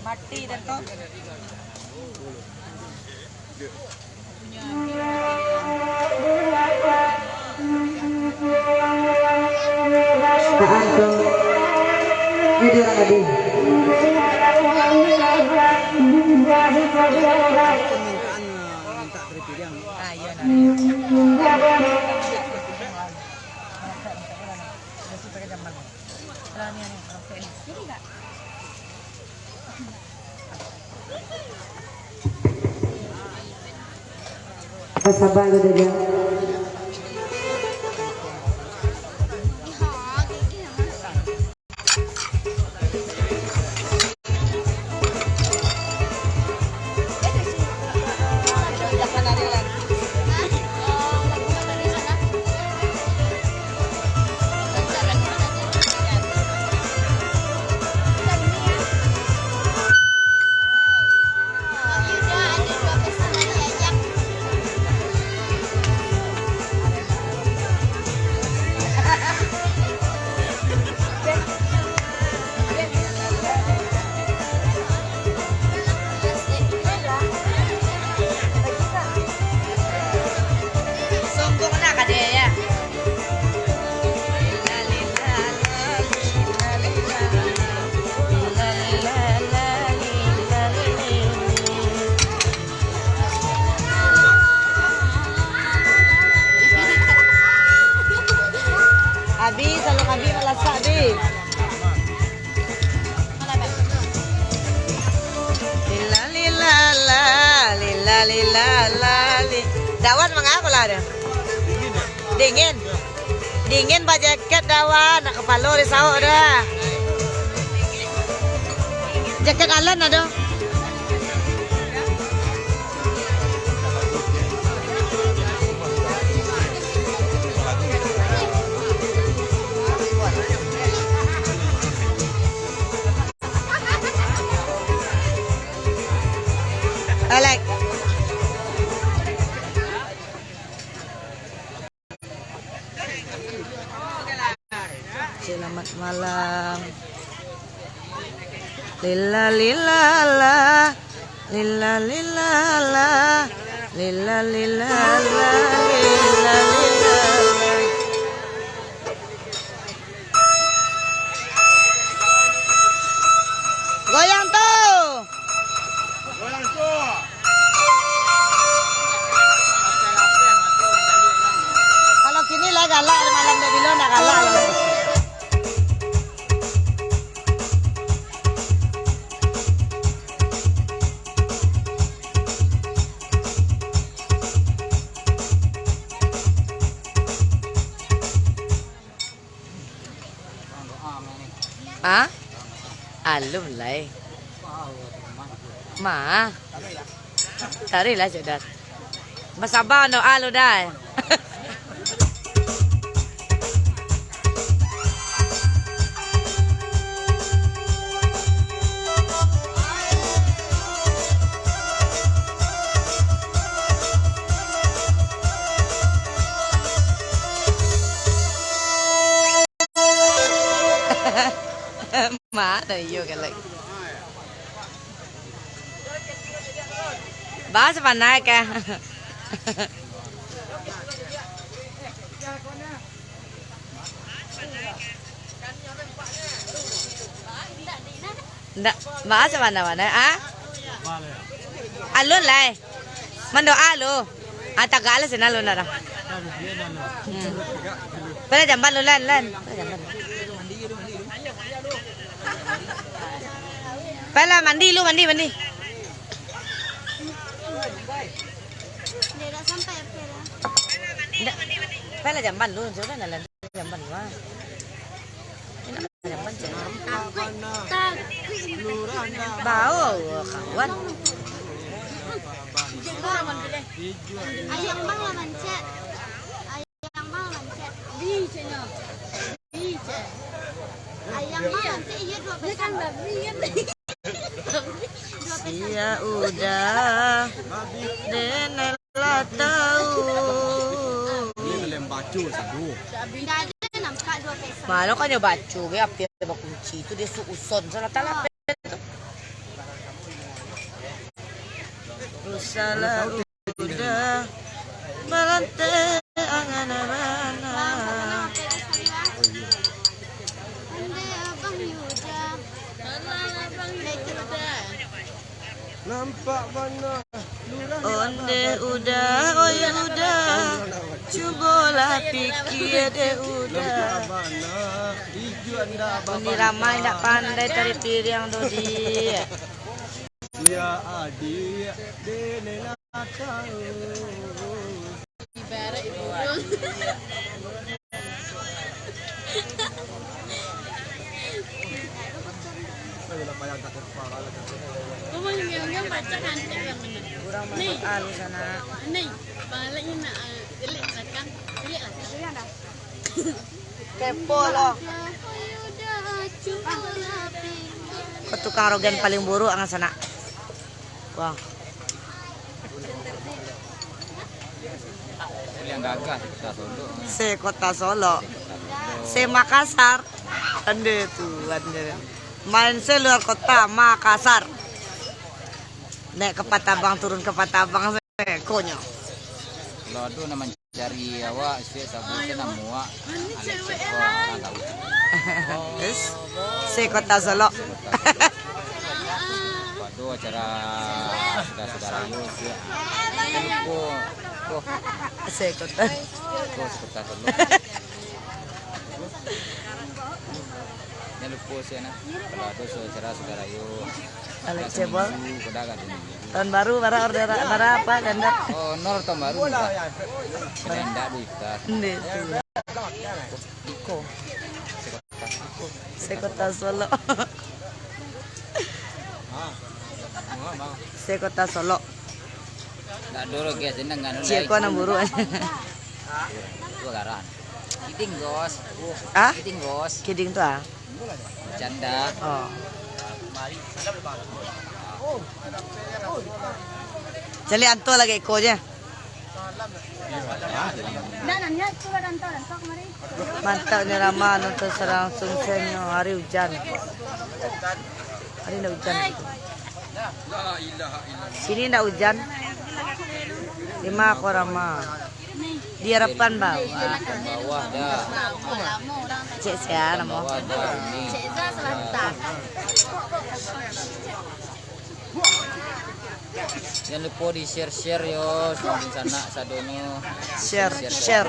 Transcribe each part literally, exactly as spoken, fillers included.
Mati dah kau. Apaan tu? Ini dia orang tadi. Permintaan, eh, minta keripik dia. Ah, iya, nah. Sabar ko, Jaja. Abi, salun Abi malasak, Abi. Lila, lila, la, lila, lila, la, li-, Dawan mangako lah dah? Dingin. Dingin bajaket Dawan, nak kapalo risau dah. Jaket Alan ado. Alek. Selamat malam. Lila, lila, la. Lila, lila, la. Lila, lila, la. Lila, lila, la. Goyang tu. Kalau kini lah galak, malam dek bilo ndak galak lah. Ah? Alun lai. Ma. Taruihlah, Cok Dar. Basaba doa lu, Dai. Mano iyo galak. Ba sabananyo ka. Ndak, ba sabananyo, ah? Alun lai. Mandoa lu. Ah, tagak lah sinan lu nak dah. Hmm. Pala jamban lu, Lan, Lan. Pala jamban. Pala mandi lu, mandi, mandi. Ndak. Pala jamban lu, sudah lah, Lan. Jamban lu, ah. Enak jamban, cek. Bau, kawan. Ayam bang lah mancet. Ayam bang lah mancet. Di, ceknya. Di, cek. Ayam bang lah mancet, iya, dua pesan. Dua pesan. Sia udah, denai lah tahu. Ini dalam baco sadu. Ndak ada nampak dua pesan. Malah kan dia baco, dia api bakunci tu, dia suuson salah talah. Salah udah, malante angan bana. Nampak bana. Onde udah, oi udah, cubolah pikia dek udah. Uni Rama indak pandai tari piriang do, Diak. Ya, adiak, dene lah tahu. Ibarat burung. Rumah yang, yang baca cantik lah, mana? Kurang masuk alus, anak. Ni, baliknya nak, ah, ilik belakang. Ilik lah. Kepo lo. Ko tukang arogan paling buruk ang sanak. Wah. Yang gagah se Kota Solok. Se Kota Solok. Se Makassar. Ande tu, ande. Main se luar kota, Makassar. Naik ke Patabang, turun ke Patabang se, konyol. Kalau ado nan mancari awak, se sabuik se namo awak. Alex Eko, urang tahu. Yes. Se Kota Solok. Pado acara saudara-saudara yo, se. Ko, ko. Se Kota. Ko, se Kota Solok. Jan lupo se nah. Kalau ado saudara-saudara yo. Alex Cebol. Tahun baru, bara order, bara apa, ganda? Oh, honor tahun baru minta. Kada indak duit tas. Nde tu. Iko. Se Kota Solok. Se Kota Solok. Ndak ado lo, guys, jenengan. Cie, ko nan buruk. Dua garan. Kidding, Gos. Ah? Kidding, Gos. Kidding tu ah? Bercanda. Oh. Caliak anto lagi iko je. Mantap ni Rama, nonton langsung senyo hari ujan. Hari ndak ujan. Sini ndak ujan. Di ma ko Rama? Di Harapan Bawah. Bawah dah. Cek sia namo? Bawah dah, ini. Jan lupo di share-share yo, sanak sadonyo. Share, share.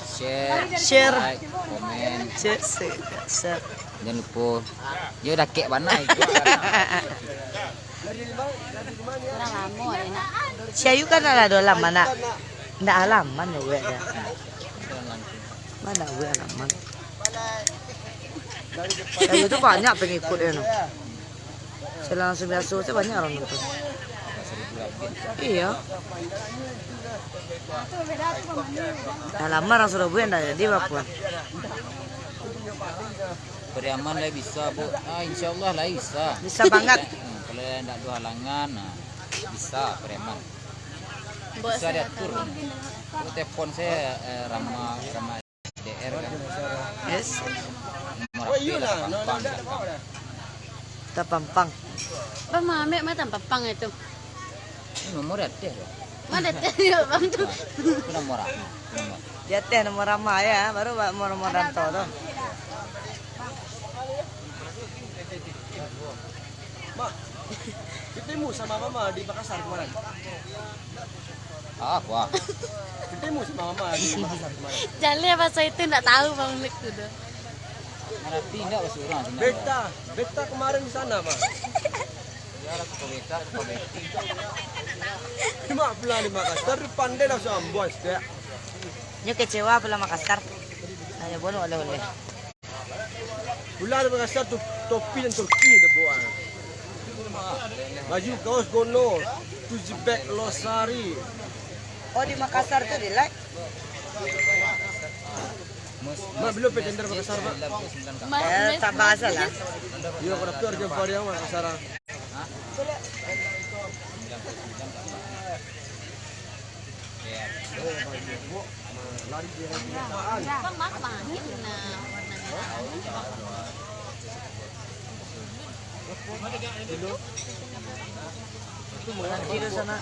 Share, share. Like, komen. Share, share, share. Jan lupo. Yo dakek bana itu. Kurang lamo deh, nak. Si Ayu kan ada dalam, nak. Ndak halaman yo, wek, dah. Mana wek halaman? Si Ayu tu banyak pengikut dia, no. Saya langsung biasa tu banyak orang nonton. Iya. Halaman orang Surabaya ndak jadi apa. Pariaman lai bisa, Bu. Ah, insya Allah lai bisa. Bisa banget. Hmm, kalau ndak ada halangan, nah, bisa Pariaman. Bisa diatur. Telepon saya, eh, Rama, Rama D R kan. Yes. Nomor H P lah, Tapampang. Tapampang. Bang Mamek mah Tapampang itu. Ini nomor di ateh, Bang. Mana ateh, Bang, tu? Nah, itu nomor apa? Nomor. Di ateh nomor Rama ya, baru ba-, nomor, nomor Danto tu. Mak, kitamu sama mama di Makassar kemarin. Ah, wah. Kitamu sama mama di Makassar kemarin. Jaleh bahasa itu ndak tahu, Bang Lik, tu dah. Ngerti ndak bahasa urang sini? Beta, beta kemarin di sana, Bang. Cuma pulang di Makassar, pandai lah sambung, dek. Nyo kecewa pulang Makassar. Nyo bono oleh-oleh. Pulang di Makassar tu, topi dan turki dia bawa. Baju kaos gono, tu jebek losari. Oh, di Makassar tu, di like? Mak, belum pe tender Makassar, Mak. Eh, tak bahasa lah. Yo, kada tahu harga varian Makassar. Nanti di sana.